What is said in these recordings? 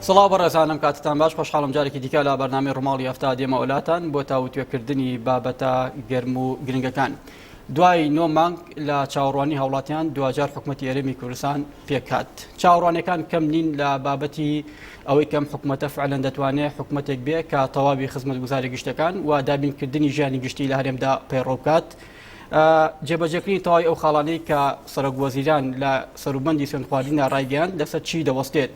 سڵاو بەڕێزانم کاتتان باش خۆشحاڵم جارێکی دیکە لە بەرنامەی ڕووماڵی هەفتە دێمە ئەولاتان بۆ تاوتوێکردنی بابەتە گەرم و گرنگەکان. دوای نۆ مانگ لە چاوەڕوانی هاوڵاتیان دواجار حکومەتی هەرێمی کوردستان پێکهات. چاوەڕوانیەکان کەم نین لە بابەتی ئەوەی کەم حکومەتە فعلەن دەتوانێت حکومەتێک بێ کە تەواوی خزمەتگوزاری گشتەکان و دابینکردنی ژیانی گشتی لە هەرێمدا پەیڕەو بکات. جێبەجێکردنی تەواوی ئەو خاڵانەی کە سەرۆک وەزیران لە سەروبەندی سوێندخواردندا ڕایگەیاند لەسەر چی دەوەستێت.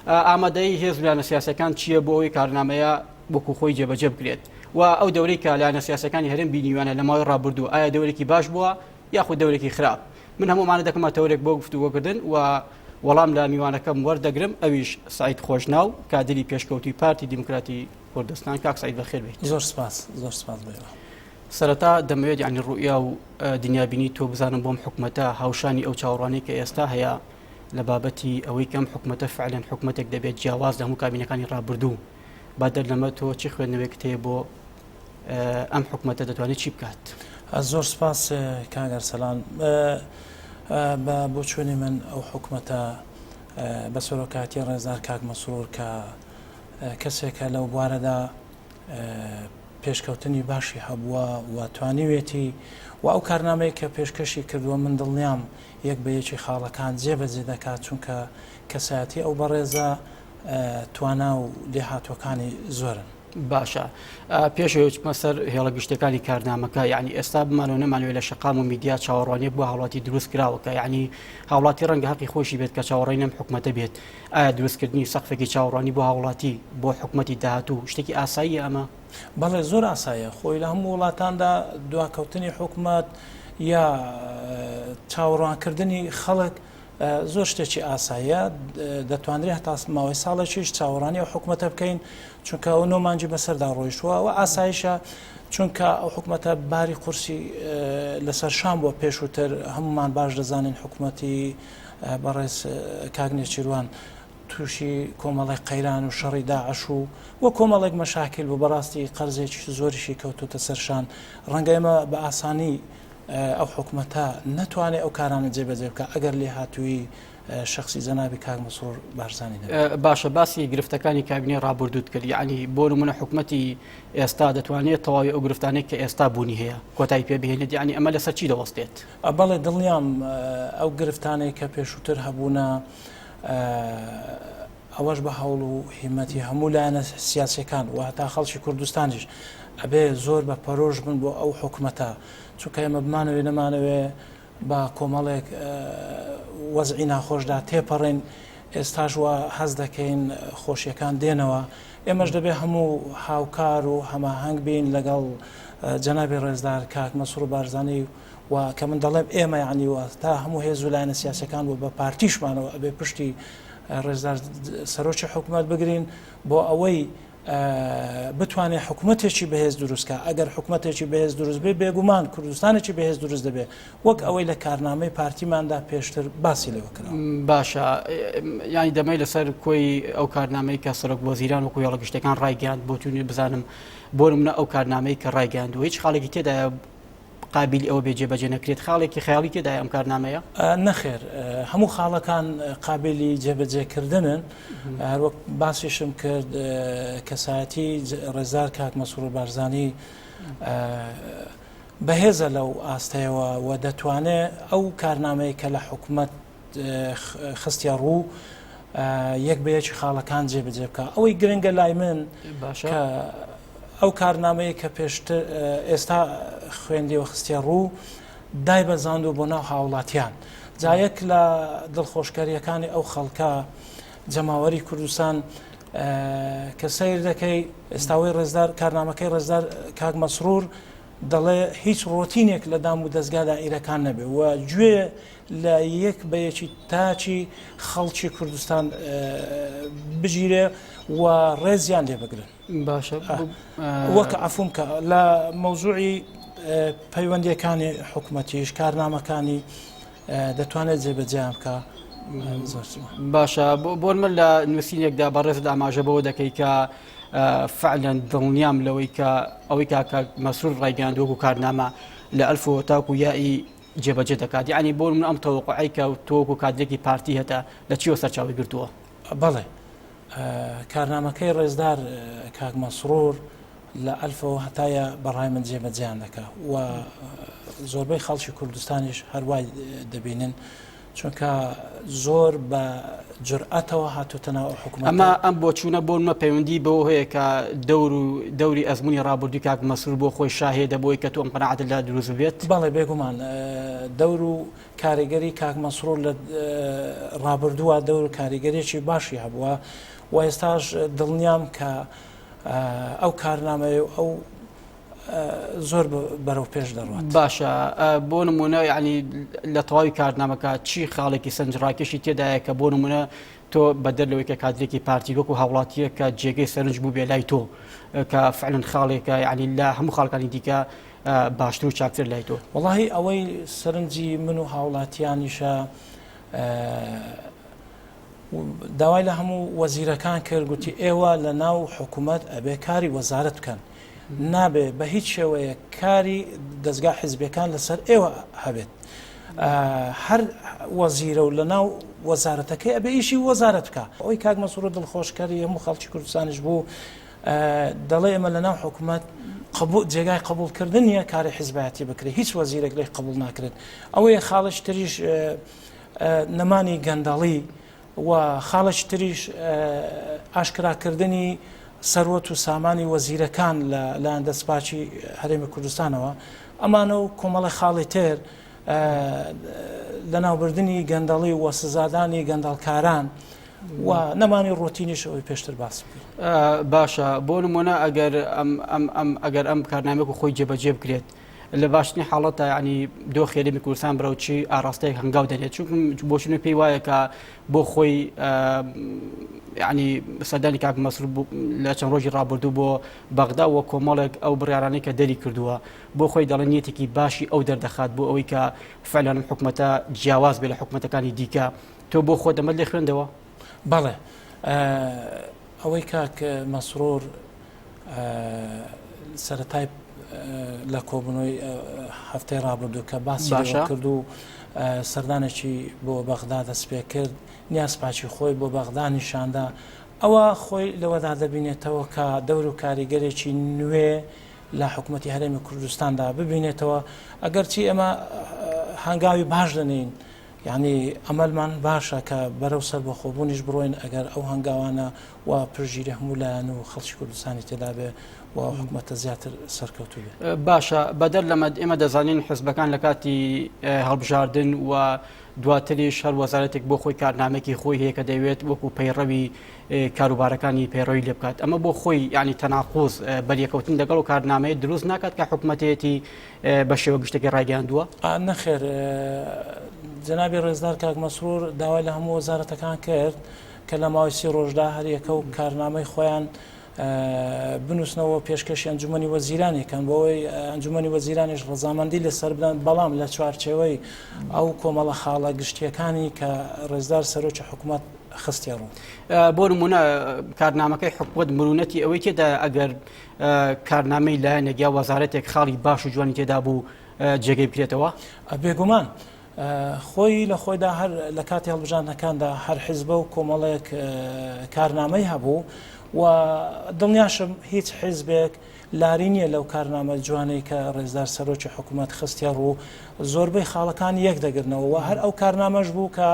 ئامادەیی هێز و لایەنە سیاسەکان چییە بۆ ئەوەی کارنامەیە وەکو خۆی جێبەجێ بکرێت و ئەو دەورەی کە لایەنە سیاسەکانی هەرێم بینیویانە لە ماوەی ڕابردوو ئایا دەورێکی باش بووە یاخود دەورێکی خراپ من هەموو ئەمانە دەکەمە تەورێک بۆ گفتوگۆکردن و وەڵام لە میوانەکەم وەردەگرم ئەویش سعید خۆشناو کادری پێشکەوتوی پارتی دیموکراتی کوردستان کاک سعید بەخێر بێیت. زۆر سپاس زۆر سپاس بۆ ئێوە. سەرەتا دەمەوێت یعنی ڕوئیا و دنیابینی تۆ بزانم بۆم حکومەتە هاوشانی ئەو چاوەڕوانەی کە ئێستا هەیە لە بابەتی ئەوەی کەم حکومەتە فعلەن حکومەتێک دەبێت جیاواز لە هەموو کابینەکانی ڕابردوو با دەر لەمە تۆ چی خوێندنەوەیەکت هەیە بۆ ئەم حکومەتە دەتوانێت چی بکات؟ زۆر سپاس کاک ئەرسەلان. بە بۆچوونی من ئەو حکومەتە بە سەرۆکایەتی ڕێزدار کاک مەسرور کە کەسێکە لەو بوارەدا پێشکەوتنی باشی هەبووە و توانیوێتی و ئەو کارنامەی کە پێشکەشی کردووە من دڵنیام یەک بە یەکی خاڵەکان جێبەجێ دەکات چونکە کەسایەتی ئەو بەڕێزە توانا و لێهاتووەکانی زۆرن. باشە پێش ئەوەی بچمە سەر هێڵە گشتیەکانی کارنامەکە یعنی ئێستا بمانەوە نەمانەوێت لە شەقام و میدیا چاوەڕوانیەک بۆ هاوڵاتی دروست کراوە کە یعنی هاوڵاتی ڕەنگە هەقی خۆشی بێت کە چاوەڕێی لەم حکومەتە بێت ئایا دروستکردنی سەقفێکی چاوەڕوانی بۆ هاوڵاتی بۆ حکومەتی داهاتوو شتێکی ئاساییە ئەمە؟ بەڵێ زۆر ئاساییە خۆی لە هەموو وڵاتاندا دواکەوتنی حکومەت یا چاوەڕوانکردنی خەڵک زۆر شتێکی ئاساییە، دەتوانرێت هەتا ماوەی ساڵێکیش چاوەڕوانی ئەو حکومەتە بکەین، چونکە ئەو نۆ مانگی بەسەردا ڕۆیشتووە و ئاسایشە، چونکە ئەو حکومەتە باری قورسی لەسەر شان بووە پێشووتر، هەموومان باش دەزانین حکومەتی بەڕێز کاک نێچیروان تووشی کۆمەڵێک قەیران و شەڕی داعش و و کۆمەڵێک مەشاکیل بوو، بەڕاستی قەرزێکی زۆریشی کەوتووتە سەر شان، ڕەنگە ئێمە بە ئاسانی ئەو حکومەتە نەتوانێت ئەو کارانە جێبەجێ بکات ئەگەر لێهاتوویی شەخسی جەنابی کاک مەسرور بارزانی نەبێت. باشە باسی گرفتەکانی کابینەی ڕابردووت کرد یعنی بۆ نمونە حکومەتی ئێستا دەتوانێت تەواوی ئەو گرفتانەی کە ئێستا بوونی هەیە کۆتایی پێ بهێنێت یعنی ئەمە لەسەر چی دەوەستێت؟ بەڵێ دڵنیام ئەو گرفتانەی کە پێشووتر هەبوونە ئەوەش بە هەوڵ و هیمەتی هەموو لایەنە سیاسیەکان و هەتا خەڵکی کوردستانیش ئەبێ زۆر بە پەرۆش بن بۆ ئەو حکومەتە چونکە ئێمە بمانەوێ نەمانەوێ بە کۆمەڵێک وەزعی ناخۆشدا تێپەڕین ئێستاش وا هەست دەکەین خۆشیەکان دێنەوە ئێمەش دەبێ هەموو هاوکار و هەماهەنگ بین لەگەڵ جەنابی ڕێزدار کاک مەسرور بارزانی و کە من دەڵێم ئێمە یعنی و تا هەموو هێز و لایەنە سیاسەکان و بە پارتیشمانەوە ئەبێ پشتی ڕێزدار سەرۆکی حکومەت بگرین بۆ ئەوەی بتوانێت حکوومەتێکی بەهێز دروستکە ئەگەر حکوومەتێکی بەهێز دروست بێ بێگومان کوردستانێکی بەهێز دروست دەبێ وەک ئەوەی لە کارنامەی پارتیماندا پێشتر باسی لێوە کرا. باشە یانی دەمەی لەسەر کۆی ئەو کارنامەی کە سەرۆک وەزیران وەکو هێڵە گشتەکان ڕایگەیاند بۆ تونی بزانم بۆ نمونە ئەو کارنامەی کە ڕایگەیاندووە هیچ خاڵێکی تێدایە قابیلی ئەوە بێ جێبەجێ نەکرێت خاڵێکی خەیاڵی تێدایە ئەم کارنامەیە؟ نەخێر هەموو خاڵەکان قابلی جێبەجێکردنن هەروەک باسیشم کرد کەسایەتی ڕێزدار کاک مەسرور بارزانی بەهێزە لەو ئاستەیەوە و دەتوانێت ئەو کارنامەیە کە لە حکومەت خستیە ڕوو یەک بە یەکی خاڵەکان جێبەجێ بکە ئەوەی گرنگە لای من کە ئەو کارنامەیە کە پێشتر ئێستا خوێندیەوە خستیە ڕوو دای بەزاندوە بۆ ناو هاوڵاتیان جا یەک لە دڵخۆشکەریەکانی ئەو خەڵکە جەماوەری کوردستان کە سیر دەکەی ئێستاوەی ڕێزدار کارنامەکەی ڕێزدار کاک مەسرور دەڵێ هیچ ڕۆتینێک لە دام و دەستگا دائیرەکان نەبێ و گوێ لە یەک بە یەکی تاکی خەڵکی کوردستان بگیرێ و ڕێزیان لێ بگرن. باشە وەک عەفوم کە لە مەوزوعی پەیوەندیەکانی حکومەتیش کارنامەکانی دەتوانێت جێبەجێیان بکە باشە بۆن من لە نووسینێکدا بەڕێزت ئاماژە بەوە دەکەی کە فعلەن دڵنیام لەوەی کە ئەوەی کاکە مەسرور ڕایگەیاند وەکو کارنامە لە ئەلفەوە تاکو یائی جێبەجێ دەکات یعنی بۆ من ئەم تەوەقعی کە تۆ وەکو کادرێکی پارتی هەتە لە چیوە سەرچاوەی گرتووە؟ بەڵێ. کارنامەکەی ڕێزدار کاک مەسرور لە ئەلفەوە هەتا یا بە ڕای من جێبەجێیان دەکا و زۆربەی خەڵکی کوردستانیش هەروای دەبینن چونکە زۆر بە جورئەتەوە هاتوتە ناو حکوومەت ئەمە ئەم بۆچوونە بۆ نمە پەیوەندی بەوە هەیە کە دەور و دەوری ئەزمموی ڕابردووی کاک مەسرور بۆ خۆی شاهێدە بۆی کە تۆ ئەم قەناعەتت لا دروست بێت بەڵێ بێگومان دەور و کاریگەری کاک مەسرور لە ڕابردووە دەور و کاریگەریی باشی هەبووە و ئێستاش دڵنیام کە ئەو کارنامەیە و ئەو زۆر بەرەو پێش دەڕات. باشە بۆ نمونە یعنی لە تەواوی کارنامەکە چی خاڵێکی سەرنجڕاکێشی تێدایە کە بۆ نمونە تۆ بەدەر لەوەی کە کادرێکی پارتی وەکو هاوڵاتیە کە جێگەی سەرنج بوو بێ لای تۆ کە فعلن خاڵێکە یعنی لە هەموو خاڵکانی دیکە باشتر و چاکتر لای تۆ؟ وەڵاهی ئەوەی سەرنجی من و هاوڵاتیانیشە داوای لە هەموو وەزیرەکان کرد گوتی ئێوە لە ناو حکوومەت ئەبێ کاری وەزارەت بکەن نابێ بە هیچ شێوەیە کاری دەستگا حزبەکان لەسەر ئێوە هەبێت هەر وەزیرە و لە ناو وەزارەتەکەی ئەبێ ئیشی وەزارەت بکە ئەوی کاک مەسرور دڵخۆشکەری هەموو خەڵکی کوردستانیش بوو دەڵێ ئێمە لە ناو حکوومەت قبول جێگای قبولکردن نییە کاری حیزبایەتی بکرێت هیچ وەزیرێک لێی قبول ناکرێت ئەوەیە خاڵش تریش نەمانی گەندەڵی و خاڵش تریش ئاشکراکردنی سەروەت و سامانی وەزیرەکان لە لایەن دەستپاکی هەرێمی کوردستانەوە ئەمانە و کۆمەڵی خاڵی تر لەناوبردنی گەندەڵی و سزادانی گەندەڵکاران و نەمانی ڕۆتینیش ئەوەی پێشتر باسم کرد. باشە بۆ نمونە ئەگەر ئەم ئەگەر ئەم کارنامەیەک خۆی جێبەجێ بکرێت لە باشترین حاڵەتە ینی دۆخی هەرێمی کوردستان بەرەو چی ئاراستەیەک هەنگاو دەنێت چونکم بۆچونە پێی وایە کە بۆ خۆی ینی سەردانی کاک مەسرور لە چەند ڕۆژی ڕابردوو بۆ بەغدا وە کۆمەڵێک ئەو بڕیارانەی کە دەری کردووە بۆ خۆی دەڵێن نیەتێکی باشی ئەو دەردەخات بۆ ئەوەی کە فعلەن حکومەتە جیاواز بێ لە حکومەتەکانی دیکە تۆ بۆ خۆت ئەمەت لێ خوێندەوە؟ بەڵێ ئەوەی کاک مەسرور سەرەتای لە کۆبوونەوەی هەفتەی ڕابردوو کە باسی لەوە کرد و سەردانێکی بۆ بەغدا دەست پێ کرد نیازپاکی خۆی بۆ بەغدا نیشاندا ئەوە خۆی لەوەدا دەبینێتەوە کە دەور و کاریگەرێکی نوێ لە حکوومەتی هەرێمی کوردستاندا ببینێتەوە ئەگەرچی ئێمە هەنگاوی باش دەنین یانی ئەمەلمان باشە کە بەرەو سەربەخۆبوونیش بڕۆین ئەگەر ئەو هەنگاوانە و پشتگیری هەموو لایەن و خەڵکی کوردستانی تێدا بێ و ئەو حکومەتە زیاتر سەرکەوتوو بێ. باشە بەدەر لەمە ئێمە دەزانین حزبەکان لە کاتی هەڵبژاردن و دواتریش هەر وەزارەتێک بۆ خۆی کارنامەکی خۆی هەیە کە دەیەوێت وەکو پەیڕەوی کاروبارەکانی پەیڕەوی لێ بکات ئەمە بۆ خۆی یعنی تەناقوز بەریەکەوتن لەگەڵ و کارنامەیە دروست ناکات کە حکومەتێتی بە شێوە گشتەکەی ڕایگەیاندووە؟ نەخێر جەنابی ڕێزدار کاک مەسرور داوای لە هەموو وەزارەتەکان کرد کە لە ماوەی سی ڕۆژدا هەریەکە و کارنامەی خۆیان بنووسنەوە پێشکەشی ئەنجومەنی وەزیرانی کەن بۆەوەی ئەنجومەنی وەزیرانیش ڕەزامەندی لەسەر بدەن بەڵام لە چوارچێوەی ئەو کۆمەڵە خاڵە گشتیەکانی کە ڕێزدار سەرۆکی حکوومەت خستیە ڕوو. بۆ نمونە کارنامەکەی حکوومەت مرونەتی ئەوەی تێدا ئەگەر کارنامەی لایەنێک یا وەزارەتێک خاڵی باش و جوانی تێدا بوو جێگەی بکرێتەوە؟ بێگومان خۆی لە خۆیدا هەر لە کاتی هەڵبژاردنەکاندا هەر حیزبە و کۆمەڵێک کارنامەی هەبوو و دڵنیاشم هیچ حیزبێک لاری نییە لەو کارنامە جوانەی کە ڕێزدار سەرۆکی حکوومەت خستیە ڕوو زۆربەی خاڵەکان یەک دەگرنەوە و هەر ئەو کارنامەش بوو کە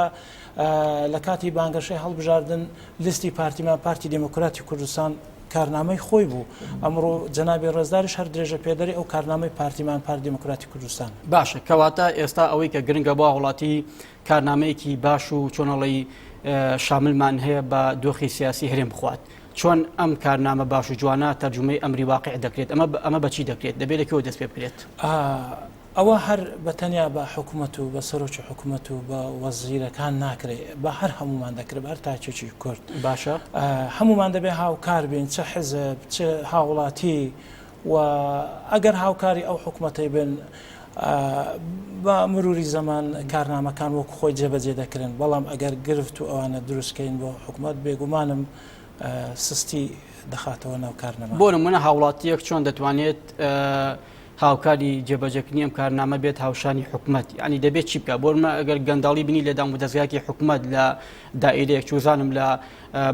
لە کاتی بانگەشەی هەڵبژاردن لیستی پارتیمان پارتی دێموکراتی کوردستان کارنامەی خۆی بوو، ئەمڕۆ جەنابی ڕێزداریش هەر درێژە پێدەری ئەو کارنامەی پارتیمان پارتی دیموکراتی کوردستان. باشە کەواتە ئێستا ئەوەی کە گرنگە بۆ هاوڵاتی کارنامەیەکی باش و چۆنەڵی شاملمان هەیە بە دۆخی سیاسی هەرێم بخوات چۆن ئەم کارنامە باش و جوانە تەرجومەی ئەمری واقع دەکرێت ئەمە ئەمە بەچی دەکرێت دەبێت لە کوێوە دەست پێ بکرێت؟ ئەوە هەر بە تەنیا بە حکومەت و بە سەرۆکی حکومەت و بە وەزیرەکان ناکرێ بە هەر هەمومان دەکرێت بە هەر تاکێکی کورد باشە هەمومان دەبێ هاوکار بین چ حزب چ هاوڵاتی و ئەگەر هاوکاری ئەو حکومەتەی بن بە مروری زەمان کارنامەکان وەک خۆی جێبەجێ دەکرن بەڵام ئەگەر گرفت و ئەوانە دروستکەین بۆ حکومەت بێگومانم سستی دەخاتەوە ناو کارنامە بۆ نمونە هاوڵاتیەک چۆن دەتوانێت؟ هاوکاری جێبەجێکردنی ئەم کارنامە بێت هاوشانی حکومەت یعنی دەبێت چی بکە بۆرمە ئەگەر گەندەڵی بنی لە دام و دەزگاکی حکومەت لە دائیرەیەک چوزانم لە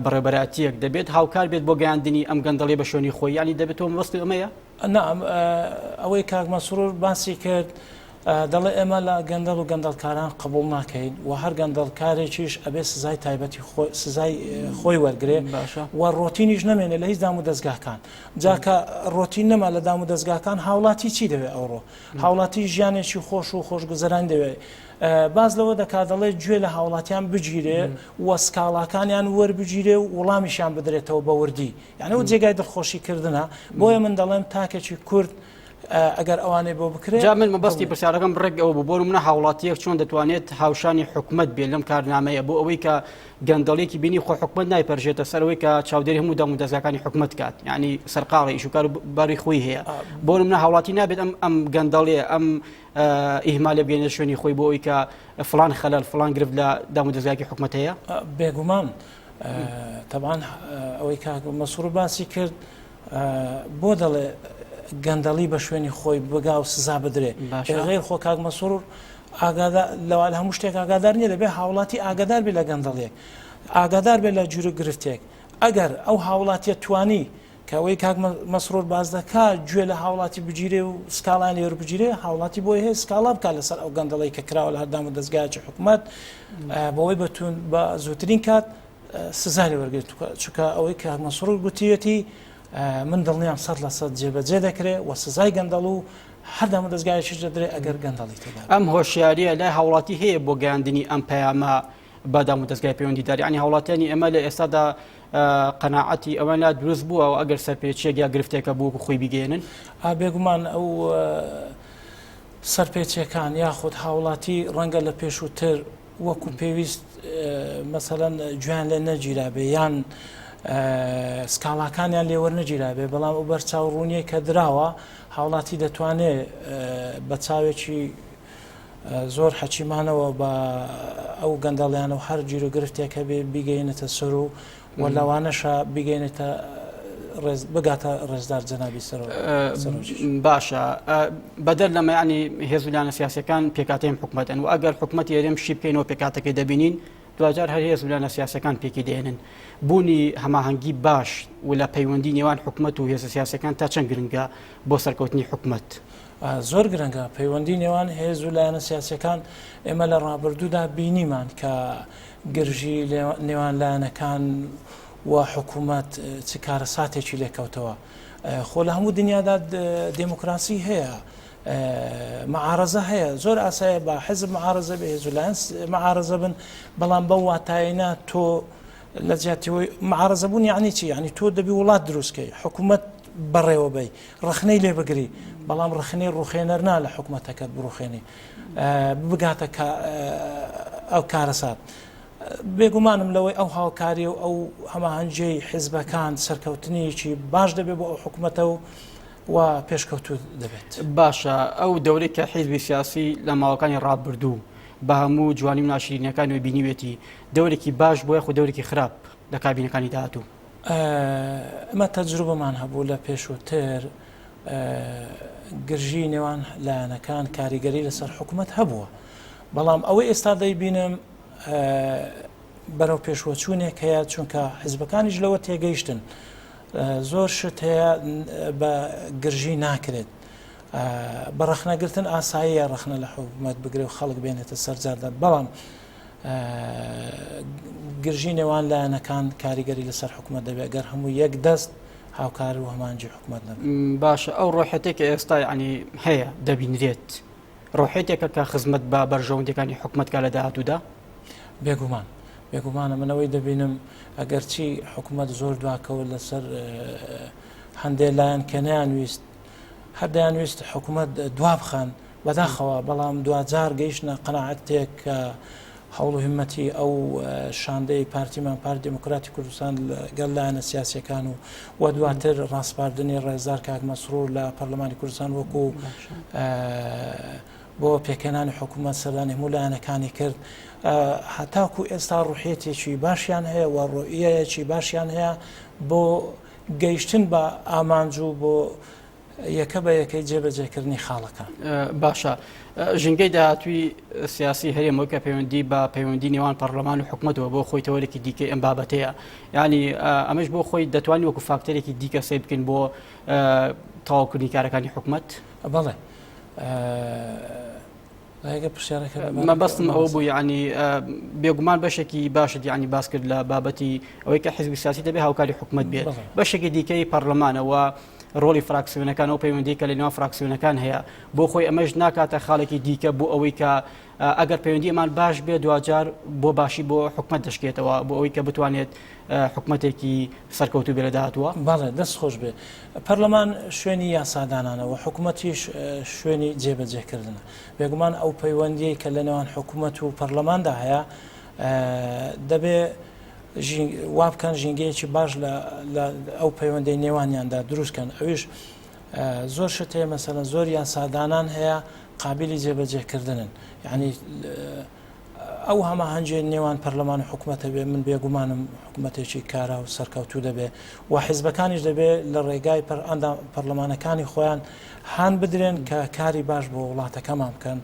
بەڕێوبەراتیەک دەبێت هاوکار بێت بۆ گەیاندنی ئەم گەندەڵی بە شوێنی خۆی یعنی دەبێت تۆ مەبەستی ئەمەیە؟ نا ئەوەی کاک مەسرور باسی کرد دەڵێ ئێمە لە گەندەڵ و گەندەڵکاران قبوڵ ناکەین و هەر گەندەڵکارێکیش ئەبێ سزای تایبەتی سزای خۆی وەرگێ و ڕۆتینیش نەمێنێ لە هیچ دام و دەستگاکان جاکە ڕۆتین نەما لە دام و دەستگاکان هاوڵاتی چی دەوێ ئەوڕۆ هاوڵاتی ژیانێکی خۆش و خۆشگوزەران دەوێت باز لەوە دەکات دەڵێ گوێ لە هاوڵاتیان بگیرێ و سکاڵاکانیان وەربگیرێ و وڵامیشیان بدرێتەوە بە وردی یعنی ئەو جێگای دڵخۆشی کردنە بۆیە من دەڵێم تاکێکی کورد ئەگەر ئەوانەی بۆ بکرێت جا من مەبەستی پرسیارەکەم ڕێک ئەوە بوو بۆ منە هاوڵاتیەک چۆن دەتوانێت هاوشانی حکومت بێت لەم کارنامەیە بۆ ئەوەی کە گەندەڵیەکی بینی خۆ حکومت نایپەرژێتە سەرەوەی کە چاودێری هەموو دام و دەزگاکانی حکومت کات یعنی سەرقاڵی ئیشوکار باری خۆی هەیە بۆ منە هاوڵاتی نابێت ئەم ئەم گەندەڵێ ئەم ئیهمالە بگەینە شوێنی خۆی بۆ ئەوی کە فلان خەلەل فلان گرفت لە دام و دەزگاکی حکومت هەیە؟ بێگومان تەبان ئەوەی کاک مەسرور باسی کرد بۆ دەڵێ گەندەڵی بە شوێنی خۆی بگا و سزا بدرێ غیر خۆ کاک مەسرور ئاگادا لەوان هەموو شتێک ئاگادار نییە دەبێ هاوڵاتی ئاگادار بێ لە گەندەڵیەک ئاگادار بێ لە جورە گرفتێک ئەگەر ئەو هاوڵاتیە توانی کە ئەوەی کاک مەسرور باس دەکا گوێ لە هاوڵاتی بگیرێ و سکاڵایان لێ وەربگیرێ هاوڵاتی بۆی هەیە سکاڵا بکات لەسەر ئەو گەندەڵی کە کراوە لە هەر دام و دەزگایەکی حکوومەت بۆی بەتون بە زووترین کات سزا لێ وەرگێت چونکە ئەوەی کاک مەسرور گوتیەتی من دڵنیام 100% جێبەجێ دەکرێ و سزای گەندەڵ و هەر دام و دەزگایەکیش دەدرێ ئەگەر گەندەڵی تێدا ئەم هۆشیاریە لای هاوڵاتی هەیە بۆ گەیاندنی ئەم پەیامە بە دامودەزگای پەیوەندیدار یانی هاوڵاتیانی ئێمە لە ئێستادا قەناعەتی ئەوان لا دروست بووە و ئەگەر سەرپێچیەک یا گرفتێکە بوو خۆی بیگەێنن بێگومان ئەو سەرپێچیەکان یاخود هاوڵاتی ڕەنگە لە پێشووتر وەکو پێویست مەسەەن گویان لێ نەگیرابێ یان سکاڵاکانیان لێوەر نەگیرابێ بەڵام ئەو بەرچاو ڕوونیە کە دراوە هاوڵاتی دەتوانێت بە چاوێکی زۆر حەکیمانەوە بە ئەو گەندەڵیانە و هەر گیروگرفتێک هەبێ بیگەینێتە سەر و و لەوانەشە بیگەینێتە بگاتە ڕێزدار جەنابی سەرۆکیش. باشە بەدەر لەمە یانی هێز و لایەنە سیاسیەکان پێکهاتەی حکومەتن و ئەگەر حکومەتی هەرێم شی بکەینەوە پێکهاتەکەی دەبینین دواجار هەر هێز و لایەنە سیاسەکان پێکی دێنن بوونی هەماهەنگی باش و لە پەیوەندی نێوان حکومەت و هێزە سیاسەکان تا چەند گرنگە بۆ سەرکەوتنی حکومەت؟ زۆر گرنگە پەیوەندی نێوان هێز و لایەنە سیاسیەکان، ئێمە لە ڕابردوودا بینیمان کە گرژی نێوان لایەنەکان و حکوومەت چ کارەساتێکی لێکەوتەوە. خۆ لە هەموو دنیادا دێموکراسی هەیە، معارەزە هەیە، زۆر ئاسایە بە حزب معارەزە بێ، هێز و لایەن معارەزە بن، بەڵام بەو واتایەی نا تۆ لە جیاتی ئەوەی معارەزە بوون یعنی چی؟ یعنی تۆ دەبی وڵات دروست کەی، حکوومەت بەڕێوە بەی، ڕەخنەی لێ بگری، بەڵام ڕەخنەی ڕوخێنەر نا لە حکومەتەکەت بڕوخێنی بگاتە ئەو کارەسات. بێگومانم لەوەی ئەو هاوکاری و ئەو هەماهەنگیەی حیزبەکان سەرکەوتنێکی باش دەبێت بۆ ئەو حکومەتە و و پێشکەوتوو دەبێت. باشە ئەو دەورەی کە حیزبی سیاسی لە ماوەکانی ڕابردوو بە هەموو جوانی و ناشرینیەکانی و بینیوێتی دەورێکی باش بووە یاخود دەورێکی خراپ لە کابینەکانی داهاتوو؟ ئەمە تەجروبەمان هەبوو لە پێشووتر گرژی نێوان لایەنەکان کاریگەری لەسەر حکوومەت هەبووە بەڵام ئەوەی ئێستا دەیبینم بەرەو پێشوەچوونێک هەیە چونکە حزبەکانیش لەوە تێگەیشتن زۆر شت هەیە بە گرژی ناکرێت بە ڕەخنەگرتن ئاساییە ڕەخنە لە حکوومەت بگرێ و خەڵک بێنێتە سەرجادە بەڵام گرژی نێوان لایەنەکان کاریگەری لەسەر حکومەت دەبێت گەر هەموو یەک دەست هاوکار و هەمانجی حکومەت نەبن. باشە ئەو ڕۆحێتێک کە ئێستا ینی هەیە دەبینرێت ڕۆحێتێکە کە خزمەت بە بەرژەوەندەکانی حکومەت کا لە داهاتوودا؟ بێگومان بێگومانە منەوەی دەبینم ئەگەرچی حکومەت زۆر دواکەوت لەسەر هەندێک لایەن کە نەیانویست هەر دەیانویست حکومەت دوابخەن بەداخەوە، بەڵام دواجار گەیشتنە قەناعەتێک کە هەوڵ و هیممەتی ئەو شاندەی پارتیمان، پارتی دێموکراتی کوردستان لەگەڵ لایەنە سیاسییەکان و و دواتر ڕاسپاردنی ڕێزدار کاک مەسرور لە پەرلەمانی کوردستان وەکوو بۆ پێکهێنانی حکوومەت سەردانی هەموو لایەنەکانی کرد هەتاکوو ئێستا ڕوحیەتێکی باشیان هەیە و ڕوئیەیەکی باشیان هەیە بۆ گەیشتن بە ئامانج و بۆ. یەکە بە یەکەی جێبەجێکردنی خاڵەکان. باشە ژینگەی داهاتووی سیاسی هەرێم وەکە پەیوەندی بە پەیوەندی نێوان پەرلەمان و حکومەتەوە بۆ خۆی تەوەرێکی دیکەی ئەم بابەتەیە ینی ئەمەش بۆ خۆی دەتوانین وەکو فاکتەرێکی دیکە سەیر بکەین بۆ تەواوکردنی کارەکانی حکومەت؟ بەڵێ ئەگەر پرسیارەکە مەبەستم ئەوە بوو یعنی بێگومان بەشێکی باشت یعنی باس کرد لە بابەتی ئەوەی کە حزبی سیاسی دەبێ هاوکاری حکومت بێت بەشێکی دیکەی پەرلەمانەوە ڕۆڵی فراکسیۆنەکان و پەیوەندی کە لە نێوان فراکسیۆنەکان هەیە بۆ خۆی ئەمەش ناکاتە خاڵێکی دیکە بۆ ئەوەی کە ئەگەر پەیوەندیمان باش بێ دواجار بۆ باشی بۆ حکومت دەشکێتەوە بۆ ئەوەی کە بتوانێت حکومەتێکی سەرکەوتوو بێ لە داهاتووە؟ بەڵێ دەست خۆش بێ. پەرلەمان شوێنی یاسادانانە و حکومەتیش شوێنی جێبەجێکردنە. بێگومان ئەو پەیوەندیەی کە لە نێوان حکومەت و پەرلەماندا هەیە دەبێ وا بکەن ژینگەیەکی باش لە ئەو پەیوەندی نێوانیاندا دروستکەن ئەویش زۆر شت هەیە مەسەلەن زۆر یاسادانان هەیە قابلی جێبەجێکردنن یعنی ئەو هەماهەنگیەی نێوان پەرلەمان و حکومەت هەبێ، من بێگومانم حکومەتێکی کارا و سەرکەوتوو دەبێ و حیزبەکانیش دەبێ لە ڕێگای ئەندام پەرلەمانەکانی خۆیان هان بدرێن کە کاری باش بۆ وڵاتەکەمان بکەن.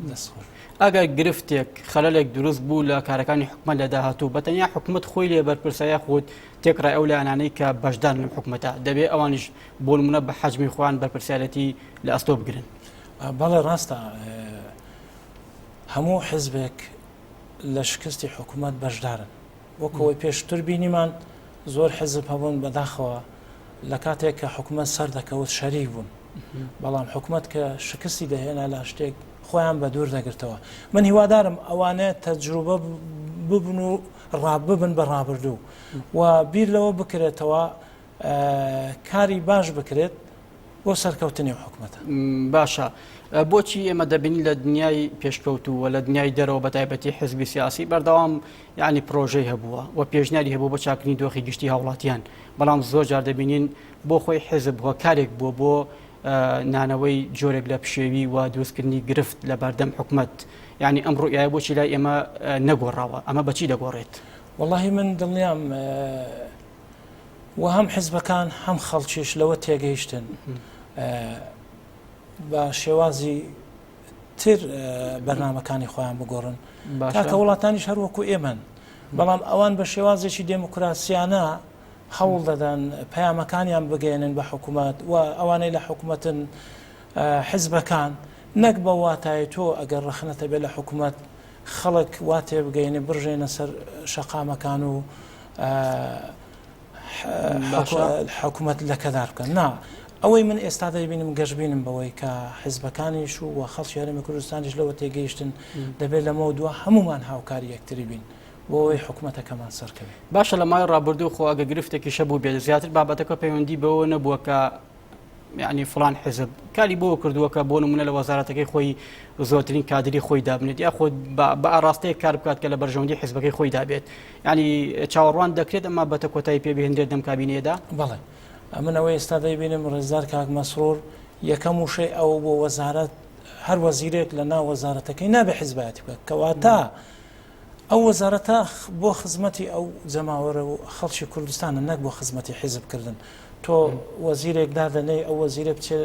دەست خۆش. ئەگەر گرفتێک، خەلەلێک دروست بوو لە کارەکانی حکومەت لە داهاتوو، بە تەنیا حکومەت خۆی لێ بەرپرسە یاخود تێکڕای ئەو لایەنانەی کە بەشدارن لەم حکومەتە، دەبێ ئەوانیش بۆ نموونە بە حەجمی خۆیان بەرپرسیارێتی لە ئەستۆ بگرن؟ بەڵێ ڕاستە. هەموو حزبێک لە شکستی حکوومەت بەشدارن وەک ئەوەی پێشتر بینیمان زۆر حزب هەبوون بەداخەوە لە کاتێک کە حکوومەت سەردەکەوت شەریک بوون بەڵام حکوومەت کە شکستی دەهێنا لە شتێک خۆیان بە دوور دەگرتەوە من هیوادارم ئەوانە تەجروبە ببن و ڕاببن بە ڕابردوو و بیر لەوە بکرێتەوە کاری باش بکرێت بۆ سەرکەوتنی ئەو حکومەتە. باشە بۆچی ئێمە دەبینین لە دنیای پێشکەوتوو و لە دنیای دەرەوە بە تایبەتی حزبی سیاسی بەردەوام یعنی پرۆژەی هەبووە و پێشنیاری هەبوو بۆ چاکردنی دۆخی گشتی هاوڵاتیان بەڵام زۆر جار دەبینین بۆ خۆی حزب هۆکارێک بووە بۆ نانەوەی جۆرێک لە پشێوی و دروستکردنی گرفت لە بەردەم حکومەت یعنی ئەم ڕوئیایە بۆچی لای ئێمە نەگۆڕاوە ئەمە بەچی دەگۆڕێت؟ وەڵاهی من دڵنیام و هەم حزبەکان هەم خەڵکیش لەوە تێگەیشتن بە شێوازی تر بەرنمەکانی خۆیان بگۆڕن تاکە وڵاتانیش هەر وەکو ئێمەن بەڵام ئەوان بە شێوازێکی دێموکراسیانە هەوڵ دەدەن پەیامەکانیان بگەێنن بە حکوومەت و ئەوانەی لە حکوومەتن حزبەکان نەک بە واتای تۆ ئەگەر ڕەخنەتە بێ لە حکوومەت خەڵک وا تێبگەینێ بڕژێنە سەر شەقامەکان و حکومەت لەکەدار بکەن نا ئەوەی من ئێستا دەیبینم گەشببینم بەوەی کە حزبەکانیش و خەڵکی هەرێمی کوردستانیش لەوە تێگەیشتن دەبێت لەمە دووە هەمومان هاوکاری یەکتری بین بۆ ئەوەی حکوومەتەکەمان سەرکەوێت باشە لە مای ڕابردوو خۆ ئەگە گرفتێکی شەبوو بێت زیاتر بابەتەکە پەیوەندی بەوە نەبووە کە یعنی فلان حزب کاری بۆ کردووە کە بۆ نمونە لە وەزارەتەکەی خۆی زۆرترین کادری خۆی دابنێت یاخود بە ئاراستەیەک کار بکات کە لە بەرژەوەندی حزبەکەی خۆی دابێت ینی چاوەڕوان دەکرێت ئەمە بەتە کۆتایی پێ بهێنرێت لەم کابینەیەدا بەڵێ ئەمن ئەوەی ئێستا دەیبینم ڕێزدار کاک مەسرور یەکەم وشەی ئەو بۆ وەزارەت هەر وەزیرێک لە ناو وەزارەتەکەی نابێ حزبایەتی بکات کەواتە ئەو وەزارەتە بۆ خزمەتی ئەو جەماوەرە و خەڵکی کوردستانە نەک بۆ خزمەتی حیزب کردن تۆ وەزیرێک دادەنێی ئەو وەزیرە بچێ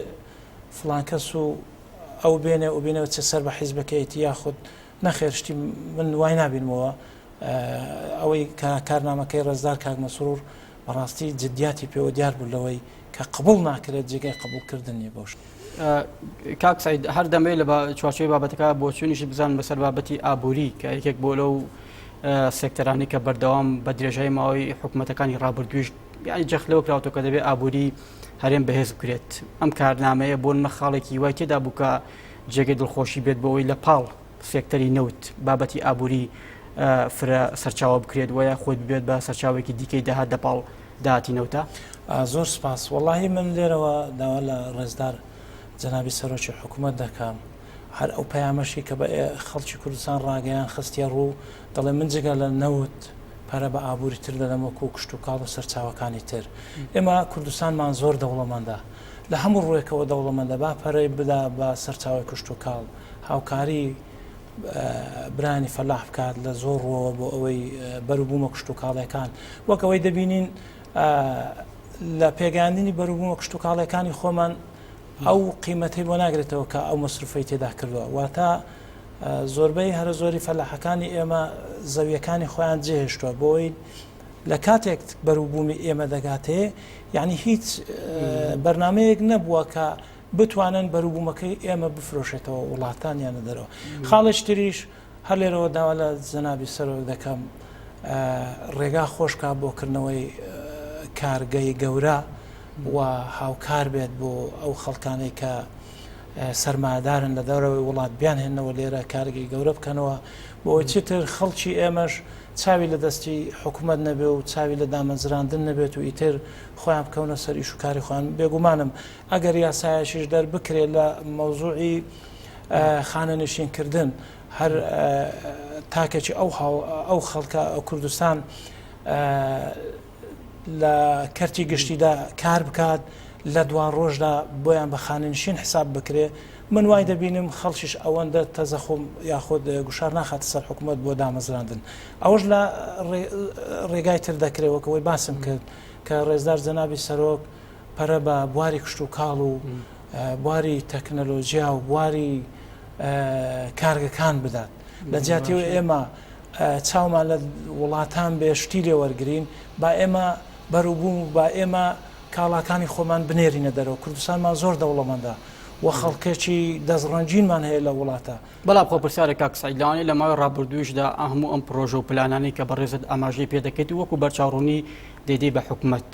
فڵان کەس و ئەو بێنێ و بینەوە چ سەر بە حیزبەکەیەتی یاخود نەخێر شتی من وای نابینمەوە ئەوەی کە کارنامەکەی ڕێزدار کاک مەسرور بەڕاستی جدیاتی پێوە دیار بوو لەوەی کە قبوڵ ناکرێت جێگای قبوڵکردن نییە بەو شتە. کاک سعید هەر دەمەوێت لە چوارچێوەی بابەتەکە بۆچوونیشت بزانم لەسەر بابەتی ئابووری کە یەکێک بۆ لەو سێکتەرانی کە بەردەوام بە درێژای ماوەی حکوومەتەکانی ڕابردووش یعنی جەخت لەوە کراوەتەوە کە دەبێت ئابووری هەرێم بەهێز بکرێت ئەم کارنامەیە بۆ نمە خاڵێکی وای تێدا بوو کە جێگەی دڵخۆشی بێت بۆ ئەوەی لە پاڵ سێکتەری نەوت بابەتی ئابووری فرە سەرچاوە بکرێت وە یاخود ببێت بە سەرچاوێکی دیکەی داهات لە پاڵ داهاتی نەوتە؟ زۆر سپاس وەڵاهی من لێرەوە داوا لە ڕێزدار جەنابی سەرۆکی حکوومەت دەکەم هەر ئەو پەیامەشی کە بە خەڵکی کوردستان ڕاگەیان خستیە ڕوو دەڵێ من جگە لە نەوت پەرە بە ئابووری تر دەدەم وەکو کشتوکاڵ و سەرچاوەکانی تر ئێمە کوردستانمان زۆر دەوڵەمەندە لە هەموو ڕووێکەوە دەوڵەمەندە با پەرەی بدا بە سەرچاوی کشتوکاڵ هاوکاری برانی فەلاح بکات لە زۆر ڕووەوە بۆ ئەوەی بەروبوومە کشتوکاڵیەکان وەک ئەوەی دەبینین. لە پێگەیاندنی بەروبوومە کشتوکاڵیەکانی خۆمان ئەو قیمەتەی بۆ ناگرێتەوە کە ئەو مەسروفەی تێدا کردووە واتە زۆربەی هەرە زۆری فەلاحەکانی ئێمە زەویەکانی خۆیان جێهێشتووە بۆی لە کاتێک بەروبوومی ئێمە دەگاتێ یعنی هیچ بەرنمەیەک نەبووە کە بتوانن بەروبوومەکەی ئێمە بفرۆشێتەوە وڵاتان یانە دەرەوە خاڵێک تریش هەر لێرەوە داوا لە جەنابی سەرۆک دەکەم ڕێگا خۆشکا بۆ کردنەوەی کارگەی گەورە و هاوکار بێت بۆ ئەو خەڵکانەی کە سەرمایەدارن لە دەرەوەی وڵات بیانهێنەوە لێرە کارگەی گەورە بکەنەوە بۆ چیتر خەڵکی ئێمەش چاوی لە دەستی حکوومەت نەبێ و چاوی لە دامەزراندن نەبێت و ئیتر خۆیان بکەونە سەر ئیش و کاری خۆیان بێگومانم ئەگەر یاسایەکیش دەربکرێت لە مەوزوعی خانەنشین کردن هەر تاکێکی ئەو ئەو خەڵکە کوردستان لە کەرتی گشتیدا کار بکات لە دوا ڕۆژدا بۆیان بە خانەنشین حساب بکرێ من وای دەبینم خەڵکیش ئەوەندە تەزەخۆم یاخود گوشار ناخاتە سەر حکوومەت بۆ دامەزراندن ئەوەش لە ڕێگای تر دەکرێت وەکەوەی باسم کرد کە ڕێزدار جەنابی سەرۆک پەرە بە بواری کشتوکاڵ و بواری تەکنەلۆجیا و بواری کارگەکان بدات لە جیاتیەوە ئێمە چاومان لە وڵاتان بێ شتی لێ وەرگین با ئێمە بەروبووم و با ئێمە کاڵاکانی خۆمان بنێرینە دەرەوە کوردستانمان زۆر دەوڵەمەندە و خەڵکێکی دەستڕەنگینمان هەیە لە وڵاتە. بەڵام خۆ پرسیارێک کاک سەعید لەوانەیە لە ماوەی ڕابردوویشدا هەموو ئەم پرۆژە و پلانانەی کە بەڕێزت ئاماژەی پێ دەکەیت و وەکو بەرچاوڕوونی دەیدەی بە حکومەت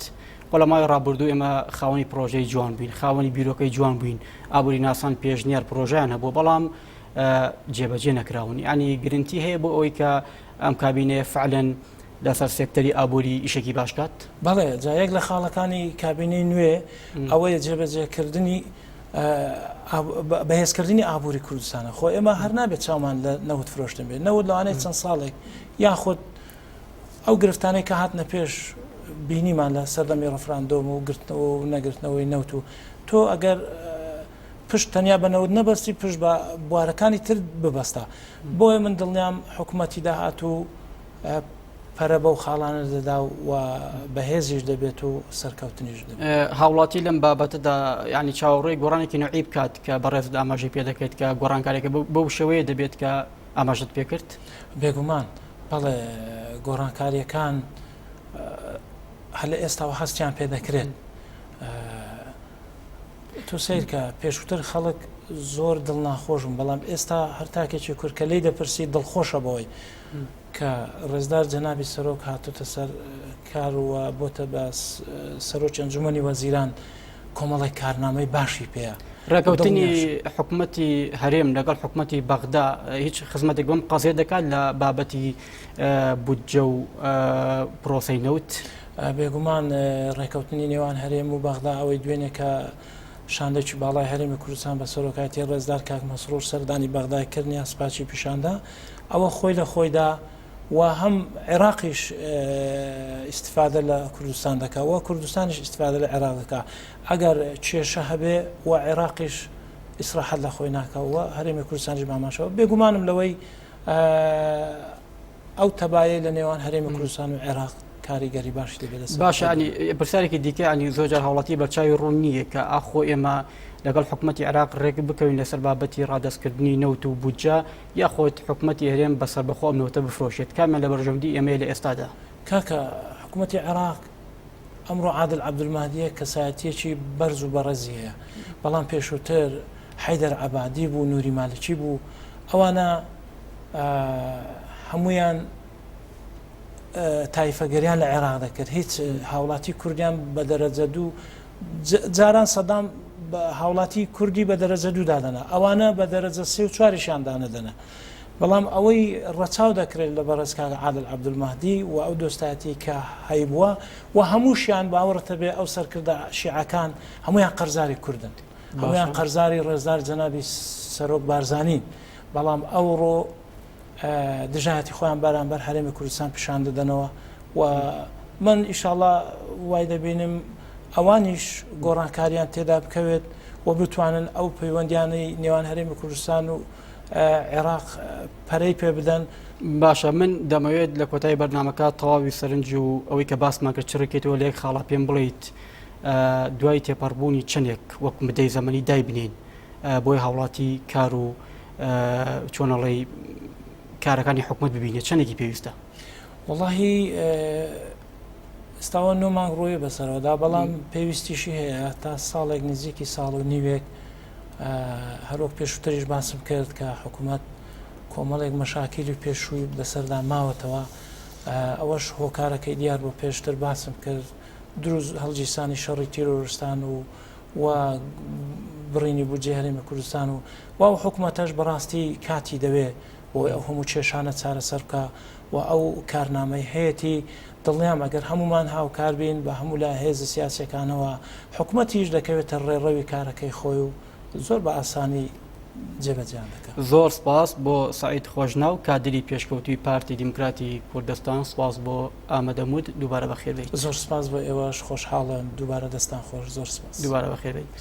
خۆ لە ماوەی ڕابردوو ئێمە خاوەنی پرۆژەی جوان بووین خاوەنی بیرۆکەی جوان بووین ئابووری ناسان پێشنیار پرۆژیان هەبوو بەڵام جێبەجێ نەکراون ینی گرنتی هەیە بۆ ئەوەی کە ئەم کابینەیە فعلەن لەسەر سێکتەری ئابووری ئیشێکی باش کات؟ بەڵێ جا یەک لە خاڵەکانی کابینەی نوێ ئەوەیە جێبەجێکردنی بەهێزکردنی ئابووری کوردستانە خۆ ئێمە هەر نابێت چاومان لە نەوت فرۆشتن بێت نەوت لەوانەیە چەند ساڵێک یاخود ئەو گرفتانەی کە هاتنە پێش بینیمان لە سەردەمی ڕفراندۆم و گرتنەوە و نەگرتنەوەی نەوت و تۆ ئەگەر پشت تەنیا بە نەوت نەبەستی پشت بە بوارەکانی تر ببەستە بۆیە من دڵنیام حکوومەتی داهاتوو پەرە بەو خاڵانە دەدا و بەهێزیش دەبێت و سەرکەوتنیش دەبێت. هاوڵاتی لەم بابەتەدا یعنی چاوەڕێی گۆڕانێکی نوعی بکات کە بەڕێزت ئاماژەی پێ دەکەیت کە گۆڕانکاریەکە بەو شێوەیە دەبێت کە ئاماژەت پێ کرد؟ بێگومان بەڵێ گۆڕانکاریەکان هەر لە ئێستاوە هەستیان پێ دەکرێت. تۆ سەیرکە پێشووتر خەڵک زۆر دڵناخۆش بوون بەڵام ئێستا هەر تاکێکی کورد کە لێی دەپرسی دڵخۆشە بەوەی کە ڕێزدار جەنابی سەرۆک هاتوتە سەر کار و بۆتە بە سەرۆکی ئەنجومەنی وەزیران کۆمەڵێک کارنامەی باشی پێیە. ڕێکەوتنی حکومەتی هەرێم لەگەڵ حکومەتی بەغدا هیچ خزمەتێک بەم قەزیە دەکات لە بابەتی بودجە و پرۆسەی نەوت؟ بێگومان ڕێکەوتنی نێوان هەرێم و بەغدا ئەوەی دوێنێ کە شاندێکی باڵای هەرێمی کوردستان بە سەرۆکایەتی ڕێزدار کاک مەسرور سەردانی بەغدای کرد نیازپاکی پیشاندا ئەوە خۆی لە خۆیدا و هەم عێراقیش ئیسیفادە لە کوردستان دەکا و کوردستانیش ئیسیفادە لە عێراق دەکا ئەگەر کێشە هەبێ و عێراقیش ئیسراحەت لە خۆی ناکە و هەرێمی کوردستانیش باماشەوە بێگومانم لەوەی ئەو تەبایەی لە نێوان هەرێمی کوردستان و عێراق کاریگەری باشی دەبێت لەسەر باشە ینی پرسیارێکی دیکە ینی زۆر جار هاوڵاتی بەرچاوی ڕوون نییە کە ئاخۆ ئێمە لەگەڵ حکوومەتتی عێراق ڕێک بکەوین لەسەر بابەتی ڕادەستکردنی نەوت و بودجە یاخود حکوومەتتی هەرێم بە سەربەخۆ ئەم نەوتە بفرۆشێت کامیان لە بەرژەوەندی ئێمەیە لە ئێستادا؟ کاکە حکوومەتتی عێراق ئەمڕۆ عادل عەبدولمەهدیە کەسایەتیەکی بەرز و بەڕێزی هەیە بەڵام پێشووتر حەیدەر عەبادی بوو نوری مالکی بوو ئەوانە هەمویان تایفەگەریان لە عێراق دەکرد هیچ هاوڵاتی کوردیان بە دەرەجە دوو جاران سەدام هاوڵاتی کوردی بە دەرەجە دوو دادەنا ئەوانە بە دەرەجە سێ و چواریشیان دانەدەنا بەڵام ئەوەی ڕەچاو دەکرێت لە بەڕێز کاک عادل عەبدولمەهدی و ئەو دۆستایەتی کە هەیبووە و هەمووشیان باوەڕتە بێ ئەو سەرکردە شیعەکان هەمویان قەرزاری کوردن هەمویان قەرزاری ڕێزدار جەنابی سەرۆک بارزانین بەڵام ئەوڕۆ دژایەتی خۆیان بەرامبەر هەرێمی کوردستان پیشان دەدەنەوە و من ئیشاڵا وای دەبینم ئەوانیش گۆڕانکاریان تێدا بکەوێت و بتوانن ئەو پەیوەندیانەی نێوان هەرێمی کوردستان و عێراق پەرەی پێ بدەن. باشە من دەمەوێت لە کۆتایی بەرنامەکە تەواوی سەرنج و ئەوەی کە باسمان کرد چڕکێتەوە لە یەک خاڵا پێم بڵیت دوای تێپەڕبوونی چەندێک وەک مدەی زەمەنی دایبنین بۆی هاوڵاتی کار و چۆنەڵی کارەکانی حکومت ببینێت چەندێکی پێویستە؟ وەڵاهی ئێستاوە نۆ مانگ ڕۆیە بەسەرەوەدا بەڵام پێویستیشی هەیە تا ساڵێک نزیکی ساڵ و نیوێک هەروەک پێشووتریش باسم کرد کە حکوومەت کۆمەڵێک مەشاکیلی پێشووی بەسەردا ماوەتەوە ئەوەش هۆکارەکەی دیار بۆ پێشتر باسم کرد دروست هەڵگیرسانی شەڕی تیرۆرستان و و بڕینی بودجەی هەرێمی کوردستان و و ئەو حکوومەتەش بەڕاستی کاتی دەوێ بۆ ئەو هەموو کێشانە چارەسەر بکا و ئەو کارنامەی هەیەتی دڵنیام ئەگەر هەموومان هاوکار بین بە هەموو لا هێزە سیاسیەکانەوە حکومەتیش دەکەوێتە ڕێڕەوی کارەکەی خۆی و زۆر بە ئاسانی جێبەجێیان دەکا. زۆر سپاس بۆ سەعید خۆشناو کادری پێشکەوتووی پارتی دیموکراتی کوردستان سپاس بۆ ئامادەموت دووبارە بەخێر بێیت. زۆر سپاس بۆ ئێوەش خۆشحاڵم دووبارە دەستان خۆش زۆر سپاس. دووبارە بەخێر بێیت.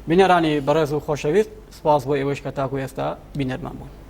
بینەرانی بەڕێز و خۆشەویست سپاس بۆ ئێوەش کە تاکو ئێستا بینەرمان بوون.